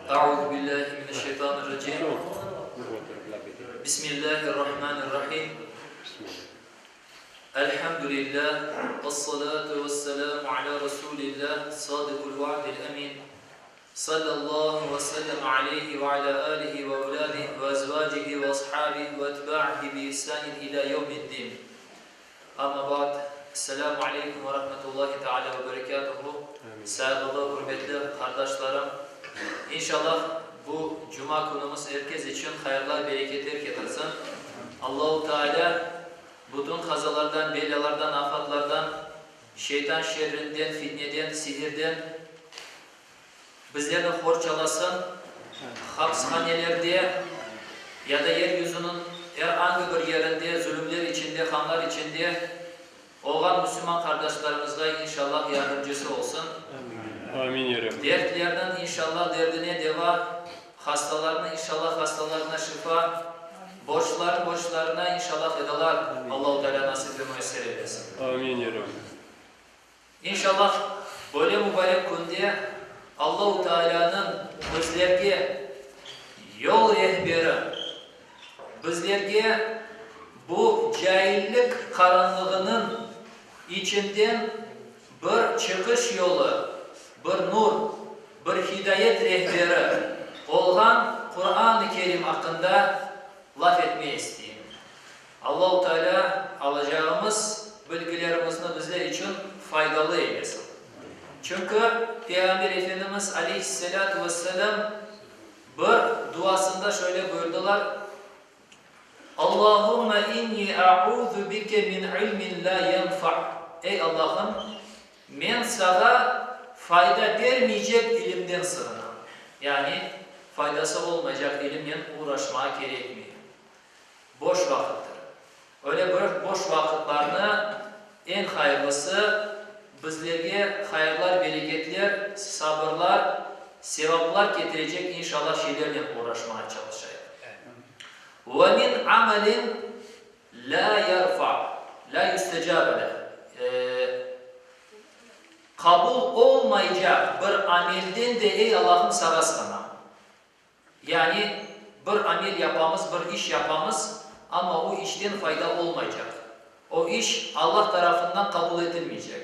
Euzu billahi mineşşeytanirracim. Bismillahirrahmanirrahim. Elhamdülillah vessalatu vesselamu ala Rasulillah sadıkul va'dil emin. Sallallahu ve sellem aleyhi ve ala alihi ve evladihi ve ezvacihi ve ashabihi ve etba'ihi bi ihsanin ila yevmiddin. Amma ba'd, Esselamu aleykum ve rahmetullahi teala ve berekatuhu, Sayğılı, ürmetli qardaşlarım, İnşallah bu cuma künümiz er kes içün hayırlar, bereketler ketirsin. Allahu Teala bütün qazalardan, belâlardan, afatlardan, şeytan şerrinden, fitneden, sihirden bizlerni qorçalasın, hapshanelerde ya da yer yüzüniñ er angi bir yerinde zulümler içinde, qanlar içinde olğan müslüman qardaşlarımızğa inşallah yardımcısı olsun. Dertlerniñ inşallah derdine deva, hastalarnıñ inşallah hastalarına şifa, borçların borçlarına inşallah edalar Allahu Teala nasip ve müyesser eylesin. İnşallah, böyle mubarek künde Allahu Taalânıñ bizlerge yol rehberi, bizlerge bu caillik qaranlığınıñ içinden bir çıqış yolu, bir nur, bir hidayet rehberi olğan Quran-ı Kerim aqqında laf etmeye isteyim. Allahu Teala alacağımız bilgilerimizni bizler içün faydalı eylesin. Çünki Peyğamber Efendimiz aleyhisselâtu vesselâm bir duasında şöyle buyurdılar, Allahümme inni a'ûzu bike min ilmin lâ yenfa' Ey Allahım, men Sağa fayda bermeycek ilimden sığınam. Yani, faydası olmaycaq ilimnen uğraşmağa kerekmey. Boş vaqıttır. Öyle bir boş vaqıtlarnı eñ hayırlısı, bizlerge hayırlar, bereketler, sabırlar, sevaplar ketirecek inşallah şeylernen oğraşmağa çalışayıq. Ve min amelin lâ yerfa, lâ yüstecabe leh. Qabul olmaycaq bir amelden de ey Allahım sağa sığınam. Yani, bir amel yapamız, bir iş yapamız, amma o işten fayda olmaycaq. O iş Allah tarafından qabul etilmeycek.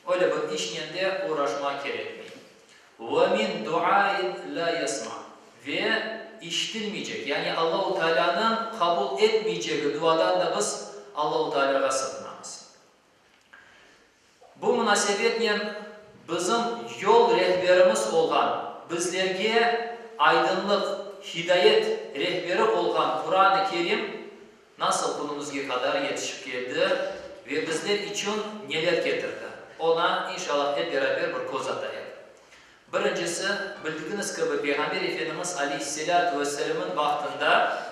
Öyle bir işnen de oğraşmağa kerekmey. Ve min duain la yesma. Ve işitilmeycek, yani Allahu Tealânıñ qabul etmeycegi duadan da biz Allahu Tealâğa sığınamız. Bu munasebetnen bizim yol rehberimiz olğan, bizlerge aydınlıq, hidayet rehberi olğan Quran-ı Kerim nasıl künümizge qadar yetişip keldi ve bizler içün neler ketirdi? Oña, inşallah, ep beraber bir köz atayıq. Birincisi, bildigiñiz kibi, Peyğamber Efendimiz aleyhisselâtu vesselâmıñ vaqtında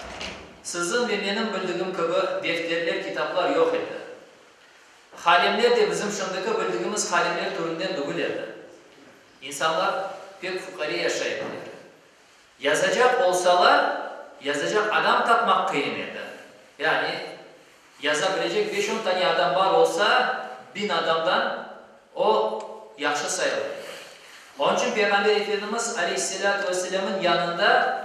siziñ ve menim bildigim kibi defterler, kitaplar yoq edi. Qalemler de bizim şimdiki bildigimiz qalemler türünden degil edi. İnsanlar pek fuqare yaşay ediler. Yazacaq olsalar, yazacaq adam tapmaq qıyın edi. Yani, yaza bilecek beş-on tane adam bar olsa, biñ adamdan o yahşı sayılır edi. Onıñ içün Peyğamber Efendimiz aleyhisselâtu vesselâmıñ yanında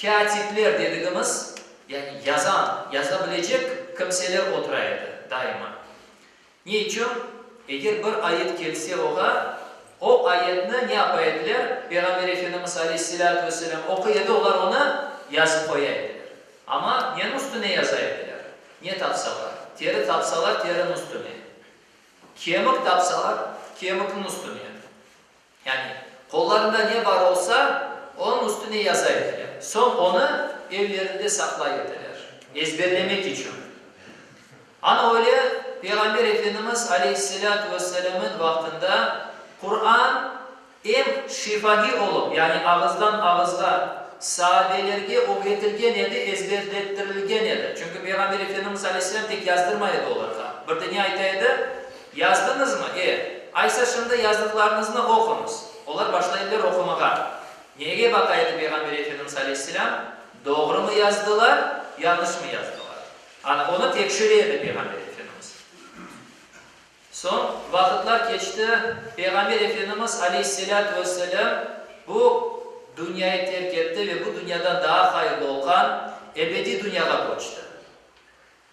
kâtipler dedigimiz, yani yazan, yaza bilecek kimseler otura edi daima. Ne içün? Eger bir ayet kelse oğa, o ayetni ne yapa ediler? Peyğamber Efendimiz aleyhisselâtu vesselâm oquy edi, olar onı yazıp qoya ediler. Amma neniñ üstüne yaza ediler? Ne tapsalar? Teri tapsalar, teriniñ üstüne. Kemik tapsalar, kemikniñ üstüne. Yani, qollarında ne bar olsa, onıñ üstüne yaza ediler. Soñ onı evlerinde saqlay ediler, ezberlemek içün. Ana öyle Peyğamber Efendimiz aleyhisselâtu vesselâmıñ vaqtında Quran em şifahiy olıp, yani ağızdan ağızğa saabelerge ögretilgen edi, ezberlettirilgen edi. Çünki Peyğamber Efendimiz aleyhisselâm tek yazdırmay edi olarğa. Bir de ne ayta edi? Yazdıñızmı? E, aysa şimdi yazdıqlarıñıznı oquñız. Olar başlay ediler oqumağa. Nege baqa edi Peyğamber Efendimiz aleyhisselâm? Doğrumı yazdılar, yañlışmı yazdılar? Ana, onı tekşire edi Peyğamber Efendimiz. Soñ, vaqıtlar keçti, Peyğamber Efendimiz aleyhisselâtu vesselâm bu. dünyayı terk etti ve bu dünyadan daa hayırlı olğan ebediy dünyağa köçti.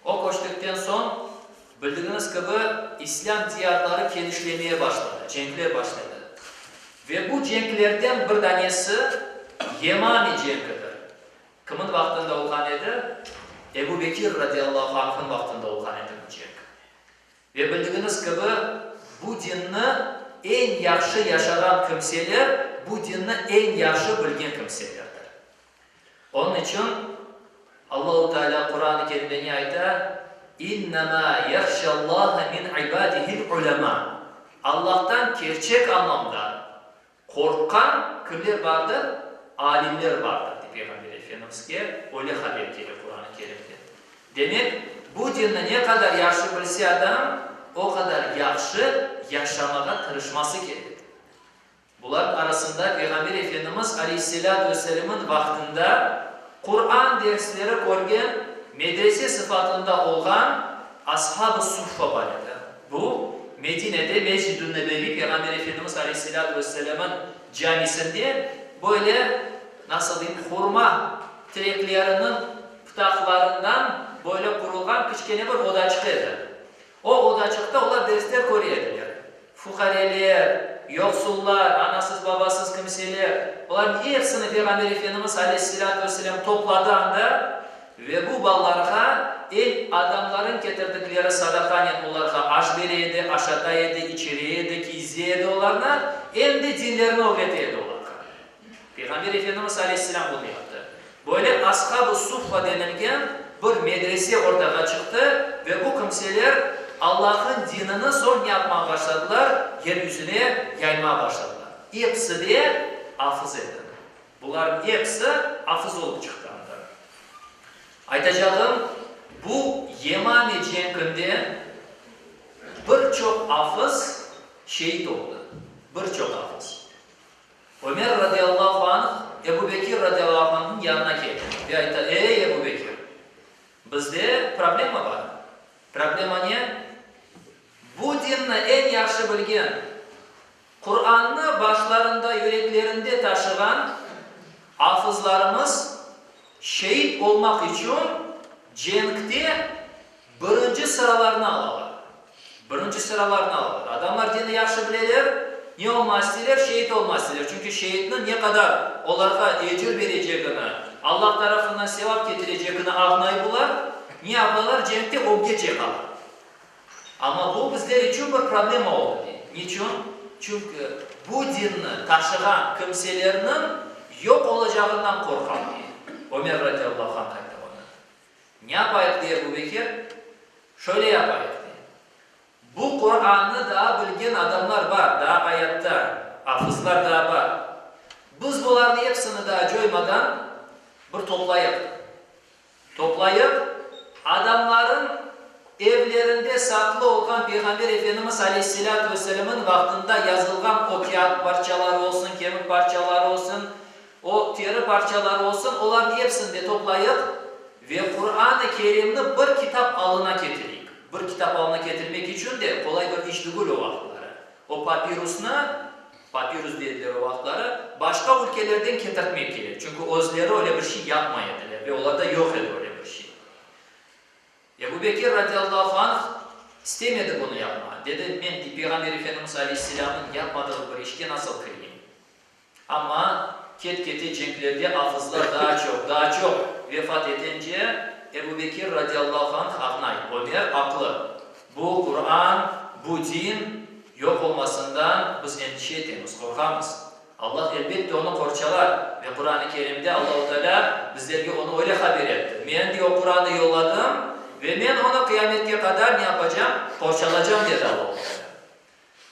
O köçtikten soñ, bildigiñiz kibi, İslâm diyarları kenişlemeye başladı, cenkler başladı. Ve bu cenklerden bir danesi Yemame cenkidir. Kimin vaqtında olğan edi? Ebu Bekir radiyallahu anh'nıñ vaqtında olğan edi bu cenk. Ve bildigiñiz kibi, bu dinni eñ yahşı yaşağan kimseler, bu dinni eñ yahşı bilgen kimselerdir. Onıñ içün Allahu Teala Quran-ı Kerimde ne ayta? İnnemâ yahşallâhe min ibâdihil ulemâ. Allahtan kerçek añlamda qorqqan kimler bardır? Alimler bardır, dey Peyğamber Efendimizge öyle haber kele Quran-ı Kerimde. Demek, bu dinni ne qadar yahşı bilse adam, o qadar yahşı yaşamağa tırışması kerek. Bular arasında Peyğamber Efendimiz aleyhisselâtu vesselâmın vaqtında Quran dersleri körgen, medrese sıfatında olğan Ashab-ı Suffa bar edi. Bu, Medinede Mescid-ü-Nebevi, Peyğamber Efendimiz aleyhisselâtu vesselâmın camisinde böyle, nasıl deyim, hurma terekleriniñ pıtaqlarından böyle qurulğan kiçkene bir odaçıq edi. O odaçıqta olar dersler köre ediler. Fuqareler, yoqsullar, anasız-babasız kimseler, olarnıñ epsini Peyğamber Efendimiz aleyhisselâtu vesselâm topladı anda ve bu balalarğa el adamlarıñ ketirdikleri sadaqanen olarğa aş bere edi, aşata edi, içire edi, kiyze edi olarnı, em de dinlerini ögrete edi olarğa. Peyğamber Efendimiz aleyhisselâm bunı yaptı. Böyle Ashab-ı Suffa denilgen bir medrese ortağa çıqtı ve bu kimseler Allah'ın dinini soñ ne yapmağa başladılar? Yer yüzüne yaymağa başladılar. Episi de afız edi. Bularnıñ episi afız olıp çıqtı anda. Aytacağım, bu Yemame cenkinde bir çoq afız şeit oldı. Bir çoq afız. Ömer radıyallahu anh Ebu Bekir radıyallahu anh'nıñ yanına kele ve ayta, Ey, Ebu Bekir, bizde problema bar. Problema ne? Bu dinni eñ yahşı bilgen, Qurannı başlarında, yüreklerinde taşığan afızlarımız şeit olmaq içün cenkte Birinci sıralarnı alalar. Birinci sıralarnı alalar. Adamlar dini yahşı bileler, ne olma isteyler, şeit olma isteyler. Çünki şeitniñ ne qadar olarğa ecir berecegini, Allah tarafından sevap ketirecegini añlay bular. Ne yapalar, cenkte ögge çıqalar. Amma bu bizler içün bir problema oldı, dey. Niçün? Çünki bu dinni taşığan kimselerniñ yoq olacağından qorqam, dey. Ömer radiyallahu anh ayta bunı. Ne yapayıq, dey Ebu Bekir, şöyle yapayıq, dey. Bu Qurannı daa bilgen adamlar bar, daa ayatta, afızlar daa bar. Biz bularnı epsini daa coymadan bir toplayıq. Toplayıq, adamların evlerinde saqlı olğan Peyğamber Efendimiz aleyhisselâtu vesselâmın vaqtında yazılğan o kâğıt parçaları olsun, kemik parçaları olsun, O teri parçaları olsun, olarnı epsini de toplayıq ve Quran-ı Kerimni bir kitap alına ketireyik. Bir kitap alına ketirmek içün de qolay bir iş tügül o vaqıtları. O papirusnı, papirus dediler o vaqıtları, başqa ülkelerden ketirtmek kerek, çünki özleri öyle bir şey yapmay ediler ve olarda yoq edi öyle bir şey. Ebu Bekir radiyallahu anh istemedi bunı yapmağa. Dedi, Men Peyğamber Efendimiz aleyhisselâmnıñ yapmadığı bir işke nasıl kireyim? Amma ket-kete cenklerde afızlar daa çoq, daa çoq vefat etence, Ebu Bekir radiyallahu anh ağnay, Ömer aqlı. Bu Quran, bu din yoq olmasından biz endişe etemiz, qorqamız. Allah elbette onı qorçalar ve Quran-ı Kerimde Allahu Teala bizlerge onı öyle haber etti, Men, diy, o Quranı yolladım ve men onı qıyametke qadar ne yapacam? Qorçalacam, dedi Allahu Teala.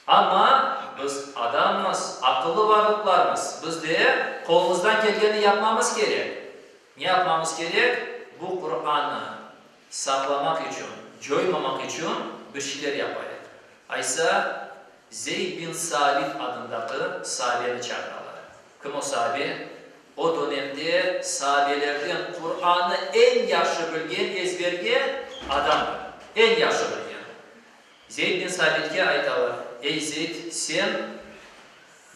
Amma biz adammız, aqıllı varlıqlarmız, biz de qolumızdan kelgeni yapmamız kerek. Ne yapmamız kerek? Bu Qurannı saqlamaq içün, coymamaq içün bir şeyler yapayıq. Aysa, Zeyd bin Sabit adındaki saabeni çağıralar. Kim o saabe? O dönemde saabelerden Qurannı eñ yahşı bilgen, ezberge adamdır. Eñ yahşı bilgen. Zeyd bin Sabitke aytalar, Ey Zeyd, sen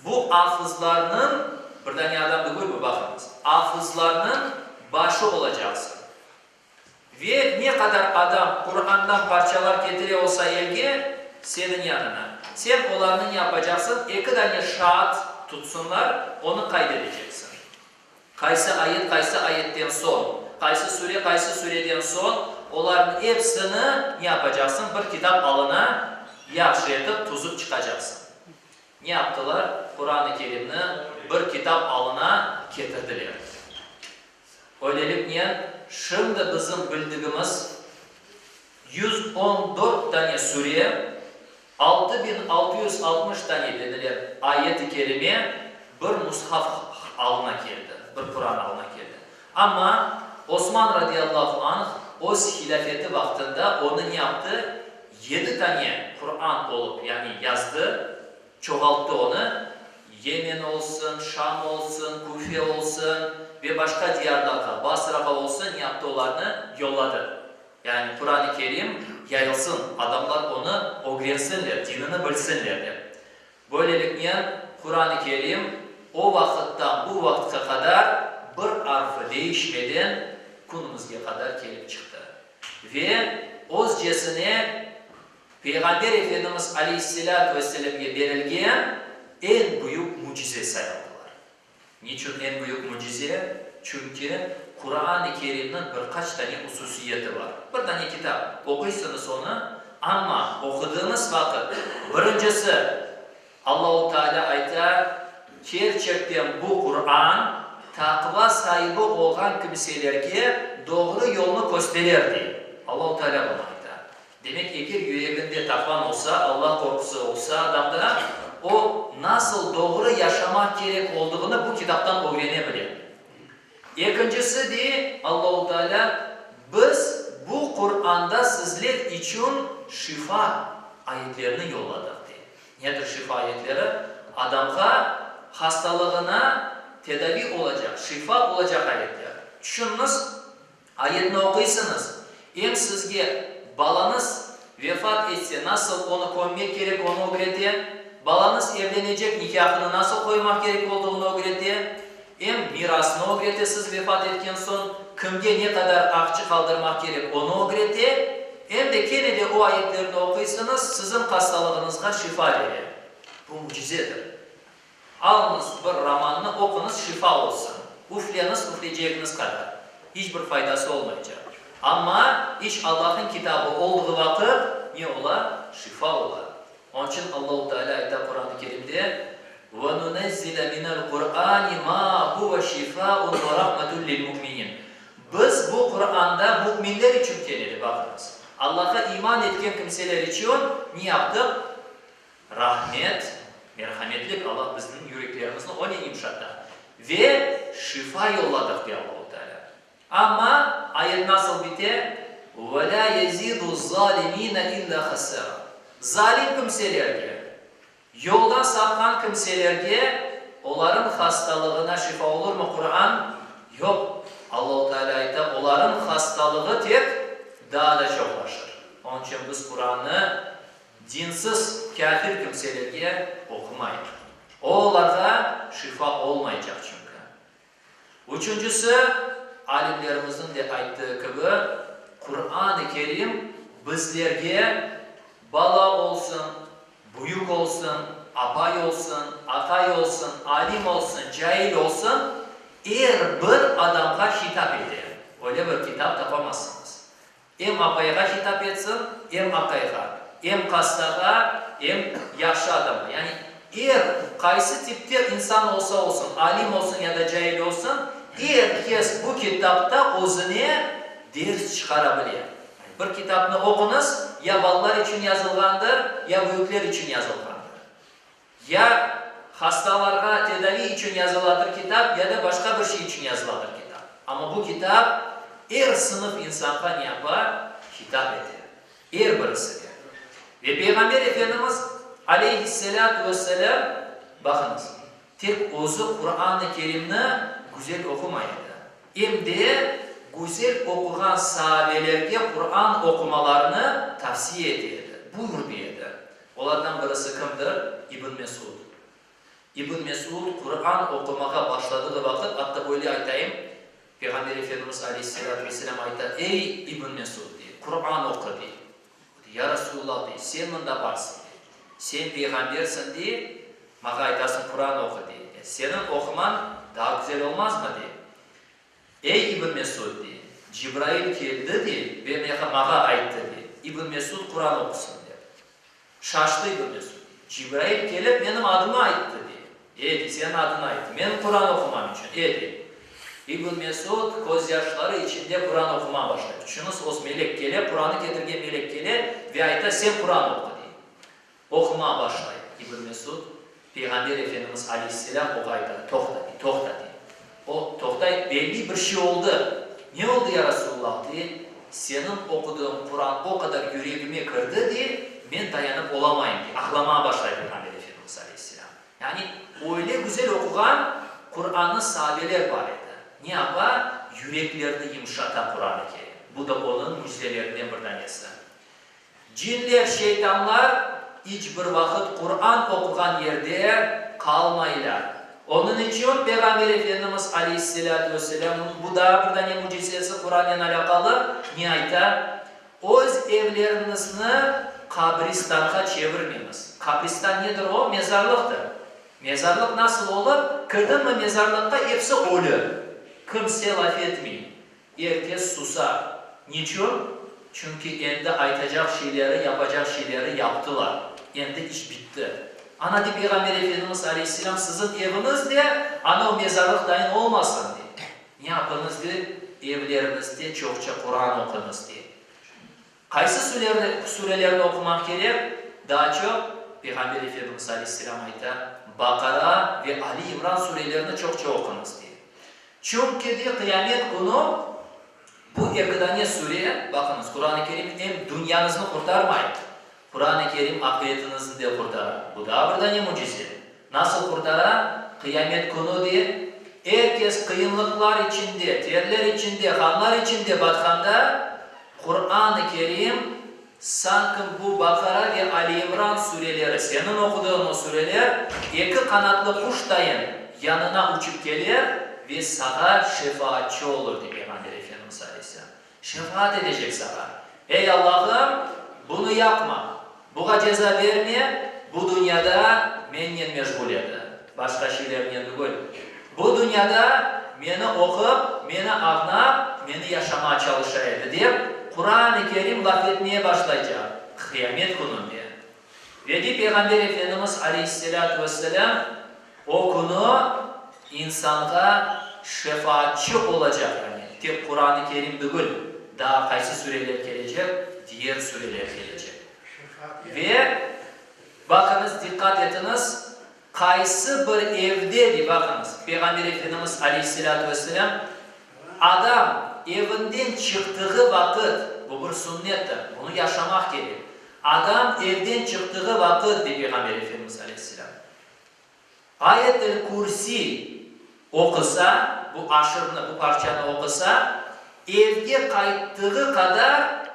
bu afızlarnıñ. Bir dane adam degil bu, baqıñız, afızlarnıñ başı olacaqsıñ. Ve ne qadar adam Qurandan parçalar ketire olsa elge, seniñ yanına, sen olarnı ne yapacaqsıñ, eki dane şaat tutsınlar, onı qayd edeceksiñ. Qaysı ayet qaysı ayetten soñ, qaysı sure qaysı sureden soñ, olarnıñ epsini ne yapacaqsıñ, bir kitap alına yahşı etip tuzıp çıqacaqsıñ. Ne yaptılar? Quran-ı Kerimni bir kitap alına ketirdiler. Öyleliknen, şimdi bizim bildigimiz 114 dane sure, 6660 dane dediler ayet-i kerime bir mushaf alına keldi, bir Quran alına keldi. Amma Osman radıyallahu anh öz hilâfeti vaqtında onı ne yaptı? Yedi tane Quran olıp, yani yazdı, çoğalttı onı, Yemen olsun, Şam olsun, Küfe olsun ve başqa diyarlarğa, Basrağa olsun, ne yaptı olarnı? Yolladı. Yani Quran-ı Kerim yayılsın, adamlar onı ögrensinler, dinini bilsinler dep. Böyleliknen, Quran-ı Kerim o vaqıttan bu vaqıtqa qadar bir arfı değişmeden künümizge qadar kelip çıqtı. Ve özcesine Peyğamber Efendimiz aleyhisselâtu vesselâmge berilgen eñ büyük mücize sayıldılar. Niçün eñ büyük mücize? Çünki Quran-ı Kerimniñ bir qaç tane hususiyeti bar. Bir tane kitap, oquysıñız onı, amma oqudığıñız vaqıt, birincisi, Allahu Teala ayta, Kerçekten bu Quran taqva saibi olğan kimselerge doğru yolnı kösterer, dey. Allahu Teala bunı ayta. Demek, eger yüreginde taqvan olsa, Allah qorqusı olsa adamda, o, nasıl doğru yaşamaq kerek olduğını bu kitaptan ögrene bile. Ekincisi, dey Allahu Teala, biz bu Quranda sizler içün şifa ayetlerini yolladıq, dey. Nedir şifa ayetleri? Adamğa hastalığına tedavi olacaq, şifa olacaq ayetler. Tüşüniñiz, Ayetni oquysıñız, em sizge balañız vefat etse nasıl onı kömmek kerek onı ögrete, balañız evlenecek nikâhını nasıl qoymaq kerek olduğını ögrete, em mirasnı ögrete siz vefat etken soñ kimge ne qadar aqçı qaldırmaq kerek onı ögrete, em de kene de o ayetlerni oquysıñız siziñ hastalığıñızğa şifa bere. Bu mücizedir. Alıñız bir romannı oquñız şifa olsun. Üfleñiz üflecegiñiz qadar. İç bir faydası olmaycaq. Amma iç Allah'ın kitabı olduğı vaqıt ne ola? Şifa ola. Onıñ içün Allahu Teala ayta Quran-ı Kerimde, Ve nunezzile minel Qur'ani ma huve şifâun ve rahmetun lil mu'minin. Biz bu Qur'anda müminler içün kene de, baqıñız, Allah'a iman etken kimseler içün ne yaptıq? Rahmet, merhametlik, Allah bizniñ yüreklerimizni onen yımşata. Ve şifa yolladıq, dey Allahu Teala. Amma ayet nasıl bite? Ve lâ yezîduz-zâlimîne illâ hasâra. Zalim kimselerge, yoldan sapqan kimselerge olarıñ hastalığına şifa olurmı Quran? Yoq. Allahu Teala ayta, olarıñ hastalığı tek daa da çoqlaşır. Onıñ içün biz Qurannı Dinsiz kâfir kimselerge oqumayıq. O olarğa şifa olmaycaq çünki. Üçüncisi, alimlerimizniñ de ayttığı kibi, Quran-ı Kerim bizlerge bala olsun, büyük olsun, apay olsun, aqay olsun, alim olsun, cail olsun, er bir adamğa hitap ete. Öyle bir kitap tapamazsıñız. Em apayğa hitap etsin, em aqayğa, em hastağa, em yahşı adamğa. Yani er qaysı tipte insan olsa olsun, alim olsun ya da cail olsun, er kes bu kitapta özüne ders çıqara bile. Bir kitapnı oquñız, ya balalar içün yazılğandır, ya büyükler içün yazılğandır. Ya hastalarğa tedavi içün yazıladır kitap, ya da başqa bir şey içün yazıladır kitap. Amma bu kitap er sınıf insanğa ne yapa? Hitap ete. Er birisine. Ve Peyğamber Efendimiz, aleyhisselâtu vesselâm, baqıñız, tek özü Quran-ı Kerimni güzel oqumay edi, em de güzel oquğan saabelerge Quran oqumalarını tavsiye ete edi, buyurdı edi. Olardan birisi kimdir? İbn Mesud. İbn Mesud Quran oqumağa başladığı vaqıt, atta böyle aytayım, Peyğamber Efendimiz aleyhisselâtu vesselâm ayta, Ey, İbn Mesud, dey, Quran oqu, dey. O dey, Ya Rasulullah, dey, sen mında barsıñ, dey. Sen peyğambersiñ, dey, mağa aytasıñ Quran oqu, dey. E, seniñ oqumañ daa güzel olmazmı, dey. Ey, İbn Mesud, dey, Cibrail keldi, dey, ve mağa ayttı, dey, İbn Mesud Quran oqusın, dep. Şaştı İbn Mesud. Cibrail kelip menim adımı ayttı, dey. E, dey, seniñ adıñı ayttı. Menim Quran oqumam içün. E, dey. İbn Mesud közyaşları içinde Quran oqumağa başlay. Tüşüñiz, oz melek kele, Quranı ketirgen melek kele ve ayta, sen Quran oqu, dey. Oqumağa başlay İbn Mesud. Peyğamber Efendimiz aleyhisselâm oğa ayta, Toqta, dey, toqta, dey. O, toqtay, belli bir şey oldı. Ne oldı, ya Rasulullah? dey. Seniñ oqudığıñ Quran o qadar yüregime kirdi, dey, men dayanıp olamayım, dey. Ağlamağa başlay Peyğamber Efendimiz aleyhisselâm. Yani, öyle güzel oquğan Qurannı saabeler bar edi. Ne yapa? Yüreklerni yımşata Quran-ı Kerim. Bu da onıñ mücizelerinden bir danesi. Cinler, şeytanlar iç bir vaqıt Quran oquğan yerde qalmaylar. Onıñ içün Peyğamber Efendimiz aleyhisselâtu vesselâmnıñ bu daa bir dane mücizesi Qurannen alâqalı, ne ayta? Öz evleriñizni qabristanğa çevirmeñiz. Qabristan nedir o? Mezarlıqtır. Mezarlıq nasıl olur? Kirdiñmi mezarlıqqa, episi ölü. Kimse laf etmey. Er kes susa. Niçün? Çünki endi aytacaq şeyleri, yapacaq şeyleri yaptılar. Endi iş bitti. Ana, dey Peyğamber Efendimiz aleyhisselâm, siziñ eviñiz de ana o mezarlıq dayın olmasın, dey. Ne yapıñız, dey, evleriñizde çoqça Quran oquñız, dey. Qaysı surelerni oqumaq kerek? Daa çoq, Peyğamber Efendimiz aleyhisselâm ayta, Baqara ve Ali İmran surelerini çoqça oquñız, dey. Çünki, dey, qıyamet künü bu eki dane sure, baqıñız, Quran-ı Kerim em dünyañıznı qurtarmay, Quran-ı Kerim ahiretiñizni de qurtara. Bu daa bir dane mücize. Nasıl qurtara? Qıyamet künü, dey, er kes qıyınlıqlar içinde, terler içinde, ğamlar içinde batqanda, Quran-ı Kerim, sanki bu Baqara ve Ali İmran sureleri, seniñ oqudığın o sureler, eki qanatlı quş dayın yanına uçıp kelir ve sağa şefaatçı olur, dey Peyğamber Efendimiz aleyhisselâm. Şefaat edecek sağa. Ey, Allahım, bunı yapma, buğa ceza berme, bu dünyada mennen meşğul edi, başqa şeylernen tügül. Bu dünyada meni oqup, meni añlap, meni yaşamağa çalışa edi, dep, Quran-ı Kerim laf etmeye başlaycaq Qıyamet kününde. Ve dey Peyğamber Efendimiz aleyhisselâtu vesselâm, o künü insanğa şefaatçı olacaq, yani tek Quran-ı Kerim dügül, daa qaysı sureler kelecek, diğer sureler kelecek. Ve, baqıñız, diqqat etiñiz, qaysı bir evde, dey, baqıñız, Peyğamber Efendimiz aleyhisselâtu vesselâm, adam evinden çıqtığı vaqıt, bu bir sünnettir, bunı yaşamaq kerek, Adam evden çıqtığı vaqıt, dey Peyğamber Efendimiz aleyhisselâm, Ayet-el Kürsi oqusa, bu aşırnı, bu parçanı oqusa, evge qayttığı qadar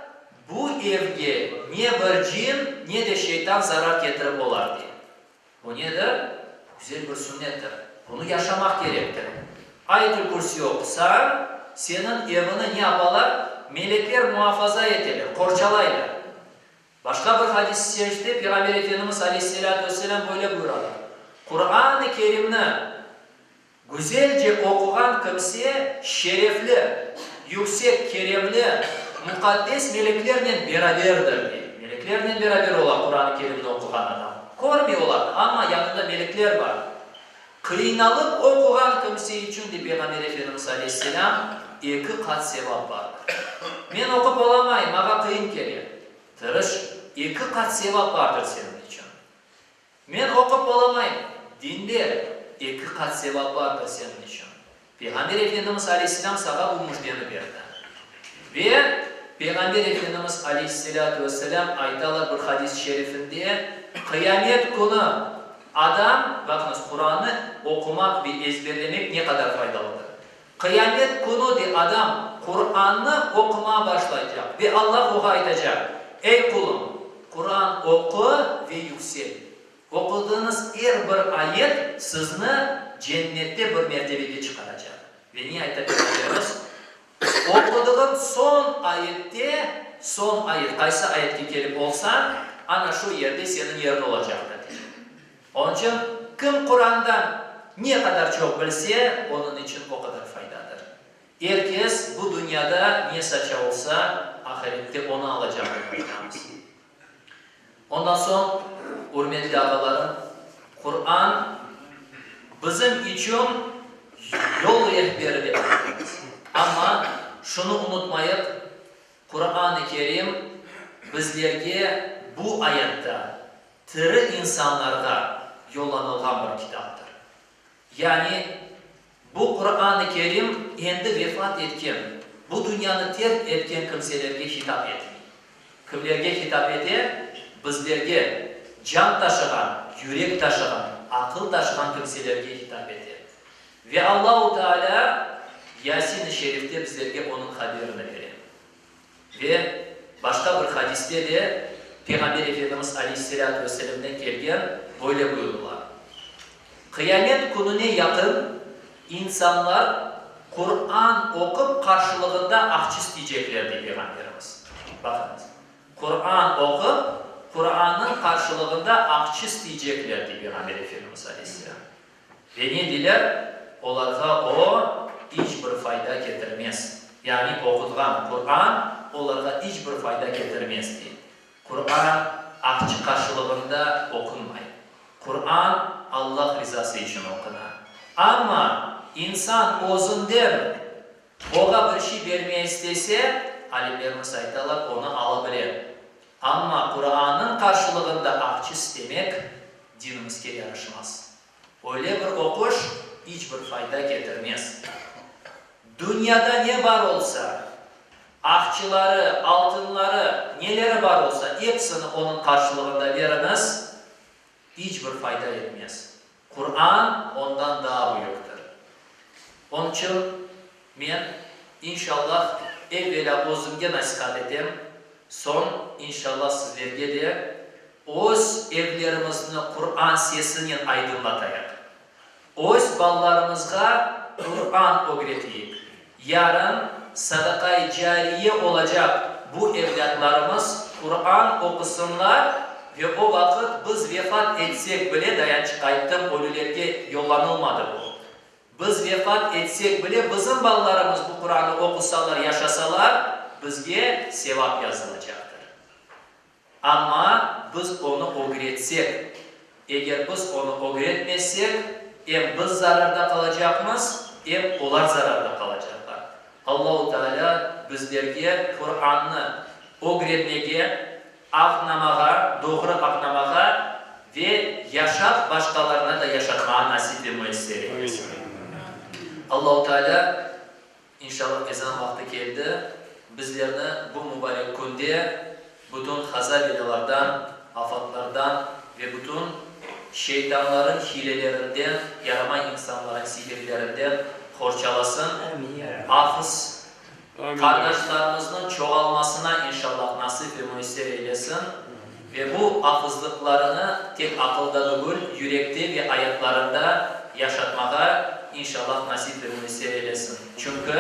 bu evge ne bir cin, ne de şeytan zarar ketirip olar, dey. Bu nedir? Bu güzel bir sünnettir. Bunı yaşamaq kerektir. Ayet-ül Kürsi oqusañ, seniñ evini ne yapalar? Melekler muafaza eteler, qorçalaylar. Başqa bir hadis-i şerifte Peyğamber Efendimiz aleyhisselâtu vesselâm böyle buyuralar, Quran-ı Kerimni Güzelce oquğan kimse şerefli, yüksek, keremli, muqaddes meleklernen beraberdir, dey. Meleklernen beraber ola Quran-ı Kerimni oquğan adam. Körmey olarnı, amma yanında melekler bar. Qıynalıp oquğan kimse içün, dey Peyğamber Efendimiz aleyhisselâm, eki qat sevap bardır. Men oqup olamayım, mağa qıyın kele. Tırış, eki qat sevap bardır seniñ içün. Men oqup olamayım, diñle, eki qat sevap bardır seniñ içün. Peyğamber Efendimiz aleyhisselâm sağa bu müjdeni berdi. Ve Peyğamber Efendimiz aleyhisselâtu vesselâm aytalar bir hadis-i şerifinde, Qıyamet künü adam, baqıñız, Qurannı oqumaq ve ezberlemek ne qadar faydalıdır. Qıyamet künü de adam Qurannı oqumağa başlaycaq ve Allah oğa aytacaq, Ey qulum, Quran oqu ve yüksel. Oqudığıñız er bir ayet sizni cennette bir mertebege çıqaracaq. Ve ne ayta Peyğamberimiz? Oqudığıñ soñ ayette, soñ ayet, qaysı ayetke kelip olsañ, ana şu yerde seniñ yeriñ olacaqtır, dey. Onıñ içün kim Qurandan ne qadar çoq bilse, onıñ içün o qadar faydadır. Er kes bu dünyada ne saça olsa, ahirette onı alacaq, dep aytamız. Ondan soñ, ürmetli ağalarım, Quran bizim içün yol rehberi dep aytamız. Amma şunı unutmayıq, Quran-ı Kerim bizlerge bu ayatta tiri insanlarğa yollanılğan bir kitaptır. Yani, bu Quran-ı Kerim endi vefat etken, bu dünyanı terk etken kimselerge hitap etmey. Kimlerge hitap ete? Bizlerge, can taşığan, yürek taşığan, aqıl taşığan kimselerge hitap ete. Ve Allahu Teala Yasin-i Şerifte bizlerge onıñ haberini bere. Ve başqa bir hadiste de Peyğamber Efendimiz aleyhisselâtu vesselâmden kelgen böyle buyurıla, Qıyamet kününe yaqın insanlar Quran oqup qarşılığında aqça isteycekler, dey Peyğamberimiz. Baqıñız, Quran oqup, Qurannıñ qarşılığında aqça isteycekler, dey Peyğamber Efendimiz aleyhisselâm. Ve ne deyler? Olarğa o, iç bir fayda ketirmez. Yani oqutğan Quran olarğa iç bir fayda ketirmez, dey. Quran aqçı qarşılığında oqunmay. Quran Allah rizası içün oquna. Amma insan özünden oğa bir şey bermeye istese, alimlerimiz aytalar, onı ala bile. Amma Qurannıñ qarşılığında aqçı istemek dinimizge yaraşmaz. Öyle bir oquş iç bir fayda ketirmez. Dünyada ne bar olsa, aqçıları, altınları, neleri bar olsa, epsini onıñ qarşılığında veriñiz, iç bir fayda etmez. Quran ondan daa büyüktir. Onıñ içün men, inşallah, evvelâ özümge nasihat etem, soñ, inşallah, sizlerge de, öz evlerimizni Quran sesinen aydınlatayıq. Öz balalarımızğa Quran ögreteyik. Yarın sadaqa-i cariye olacaq bu evlâtlarımız Quran oqusınlar ve o vaqıt biz vefat etsek bile, dayançıq ayttım, ölülerge yollanılmadı bu, biz vefat etsek bile bizim balalarımız bu Quranı oqusalar, yaşasalar, bizge sevap yazılacaqtır. Amma biz onı ögretsek, eger biz onı ögretmesek, em biz zararda qalacaqmız, em olar zararda qalacaqlar. Allahu Teala bizlerge Qurannı ögrenmege, añlamağa, doğru añlamağa ve yaşap başqalarına da yaşatmağa nasip ve müesser eylesin. Allahu Teala İnşallah ezan vaqtı keldi, bizlerni bu mubarek künde bütün qaza-belâlardan, afatlardan ve bütün şeytanların hilelerinden, yaramay insanların sihirlerinden qorçalasın, afız qardaşlarımıznıñ çoğalmasına inşallah nasip ve müesser eylesin ve bu afızlıqlarını tek aqılda degil, yürekte ve ayatlarında yaşatmağa inşallah nasip ve müesser eylesin. Çünki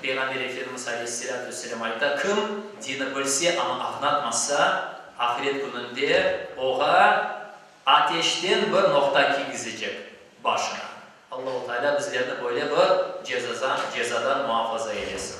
Peyğamber Efendimiz aleyhisselâtu vesselâm ayta, Kim dini bilse, amma añlatmasa, ahiret kününde oğa ateşten bir noqta kiygizecek başına. Allahu Tealâ bizlerni böyle bir cezazan, cezadan muafaza eylesin.